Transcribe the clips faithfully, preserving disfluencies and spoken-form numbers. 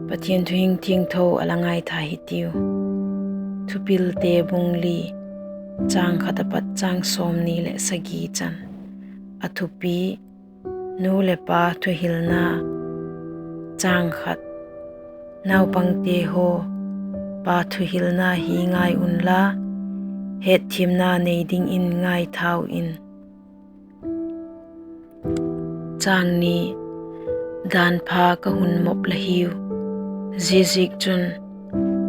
Pathian thu hing thiangtho a la ngaitha hitiu. Thupilte bung li, chang khat apat chang sawmni leh sagi chan. A thupi: Nu leh pa thuhilna. Chang khat. Naupangte haw, pa thuhilna hi ngai unla, hetthiamna nei dingin ngaithau in. Chang ni. Dan pha ka hun mop la hiu, ziaziakchun,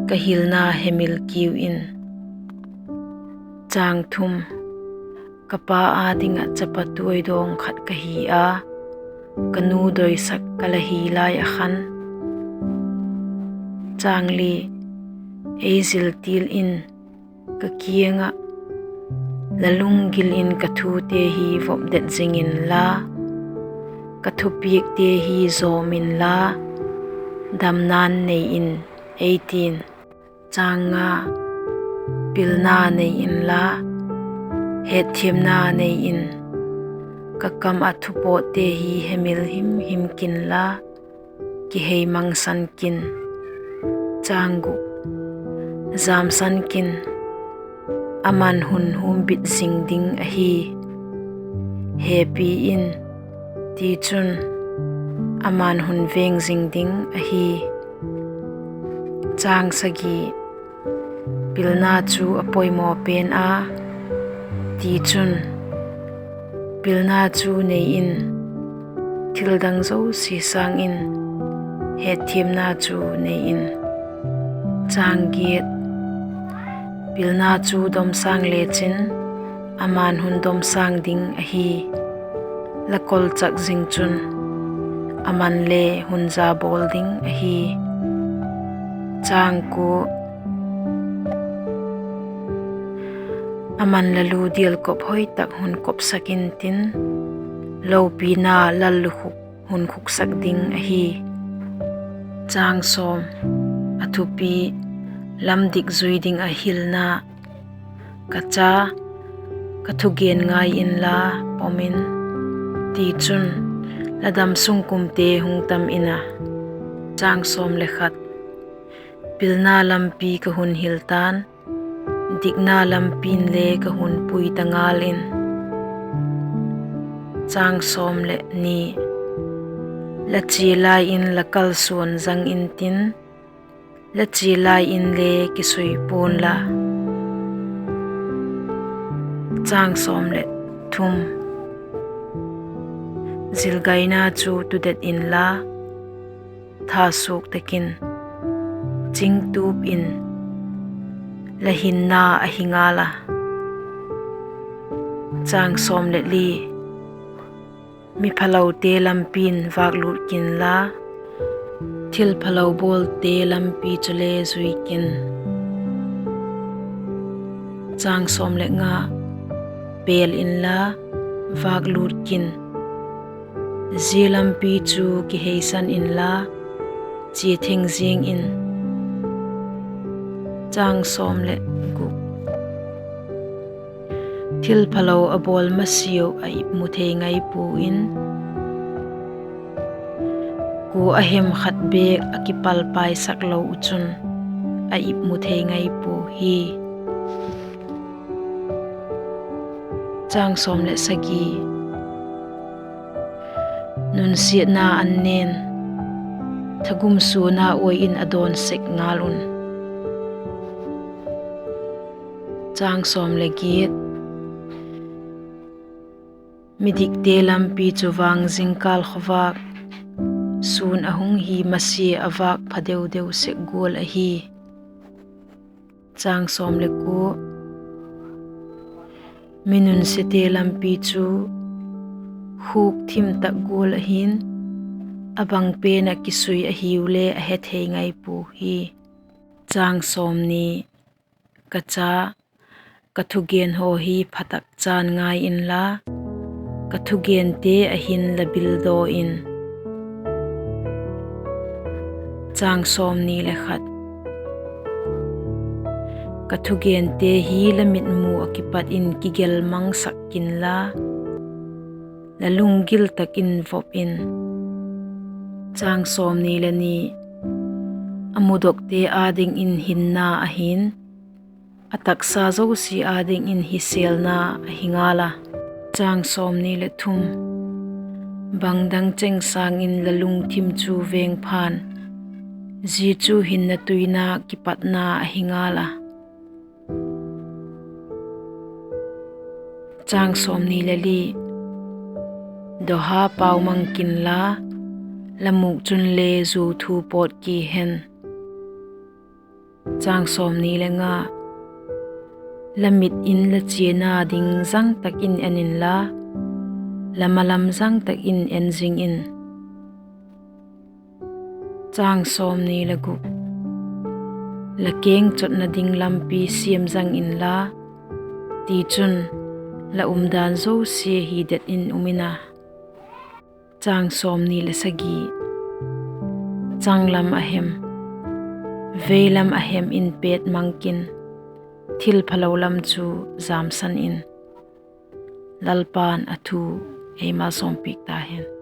ka hilna hemil kiu in. Chang thum. Ka pa â ding ah chapa tuaidawng khat ka hi a, ka nu doisak ka la hi lai ah khan. Chang li. Ei ziltil in, ka kiang ah, la lunggil in ka thute hi vop det zing inla, ka thupiakte hi zawm inla, damna'n nei in, ei ti'n. Chang nga. Pilna nei inla, hetthiamna nei in, ka kam ah thupawtte hi hemil himhim kinla, kiheimangsan kin. Chang guk. Zamsan kin, ama'n hun humbit zing ding ahi. Hepi in, tichun, ama'n hun veng zing ding ahi. Chang sagi. Pilna chu a poimaw pen a, tichun, pilna chu nei in, thildang zosia sâng in, hetthiamna chu nei in. Chang giat. Pilna chu domsâng lechin, ama'n hun domsâng ding ahi. La kolchak zing chun, ama'n le hun za bawl ding ahi. Chang kua. Ama'n la lu dial kop hoi tak hun kopsak intin, lopina lallukhuk hun khuksak ding ahi. Chang sawm. A thupi: Lam dik zui ding ah hilna. Ka cha, ka thugen ngai inla, pom in, tichun, la damsung kumte hung tam in a. Chang sawm le khat. Pilna lampi ka hun hil ta'n, dikna lampi'n le ka hun pui ta ngal in. Chang sawm leh ni. La chia lai in la kalsuan zang intin, la chia lai inle kisui pua'n la. Chang sawm leh thum. Zilgaina chu tudet inla, thasuak tak in, chingtup in, la hinna ahi ngal a. Chang sawm leh li. Miphalote lampi'n vâklut kinla, thilphalo bawlte lampi chule zui kin. Chang sawm leh nga. Pêl inla, vâklut kin, zia lampi chu kiheisan inla, chia theng ziang in. Chang sawm leh guk. Thilphalo a bawl masiau a ip mu thei ngai pua in, kua a hem khat bêk a kipalpaisak lo uh chun a ip mu thei ngai pua hi. Chang sawm leh sagi. Nunsiatna an nen, thagum suana uain a dawn sek ngal un. Chang sawm leh giat. Midikte lampi chu vang zingkâl khawvâk, sûn a hung hi masia a vâk pha deu deu sek gual ahi. Chang sawm leh kua. Mi nunsiate lampi chu khûk thim tak gual ahi'n, a bang pen ah kisui ahiu le a he thei ngai pua hi. Chang sawmni. Ka cha, ka thugen haw hi pha tak chan ngai inla, ka thugente ah hin la bildaw in. Chang sawmni le khat. Ka thugente hi la mitmu ah kipat in kigelmangsak kinla, la lunggil tak in vop in. Chang sawmni le ni. mudokte â dingin hinna ahi'n, a taksa zosia â dingin hisêlna ahi ngal a. Bangdang cheng sâng in la lungthim chu vêng pha'n; zia chu hinna tuina kipatna ahi ngal a. Dawha pau mang kinla, la mûk chunle zuau thu pawt ki hen. La mit in la chiana ding zang tak in en inla, la ma lam zang tak in en zing in. La kengchotna ding lampi siam zang inla, tichun, la umdan zosia hi det in um in a. Changlam a hem, veilam a hem in pêt mang kin; thilphalo lam chu jamsan in. Lalpa'n a thu ei malsawmpiak ta hen.